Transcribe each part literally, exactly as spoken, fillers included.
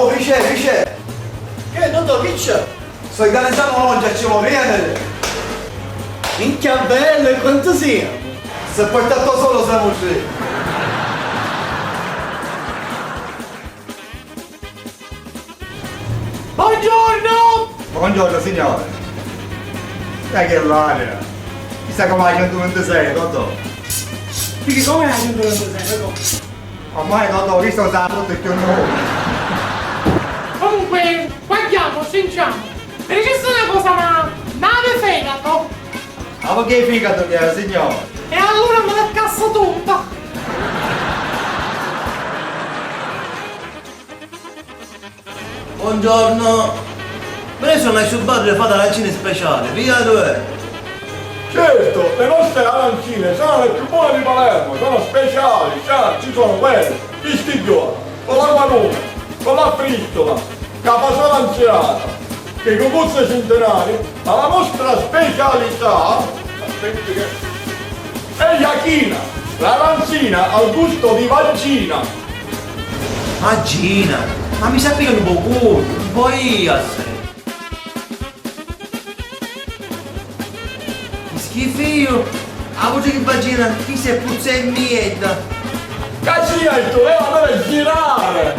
Oh, chi c'è, chi c'è? Che, dottò, chi c'è? S'organizzamu oggi, ci vuole venire. Minchia bello, e quantu siamo? Se portato solo siamo tre. Buongiorno! Buongiorno, signore. Sai che l'aria? Chissà come la centoventisei, dottò. Dici come la centoventisei, dottò? Ormai, dottò, ho visto che sta tutto più nuovo. Comunque, guardiamo, sentiamo. Mi dicesse una cosa, ma nave fegato? Ma perché fegato che è, signore? E allora me la cassa tutta. Buongiorno. Mi ne sono a stu bar di fare arancini speciali, via due. Certo, le nostre arancine sono le più buone di Palermo, sono speciali, sa, ci sono quelle, pistigghione, con la maruna, con la fristola, capasola incerata, che cupuzza centenario, ma la nostra specialità, aspetta che, è la china, la ranzina al gusto di vagina. Vagina? Ma mi sa pigghiari un pocu, un po' io, assai. Chi schifìu! A vuci di vagina, chi se puzza e miedda! Ca sia e tu, e allora girare!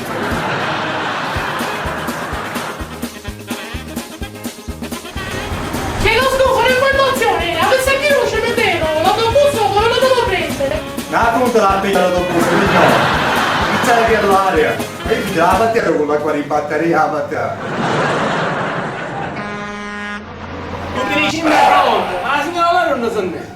Chiedo scusa, un'informazione, la pizza che non ci mettevano, l'autobus dove lo devo prendere? Na conta la piglia l'autobus, signore! Pizza che l'aria! E ti la batteria con l'acqua di batteria, batteria! Tutti dici, ma pronto? Ma la signora Laura non sente.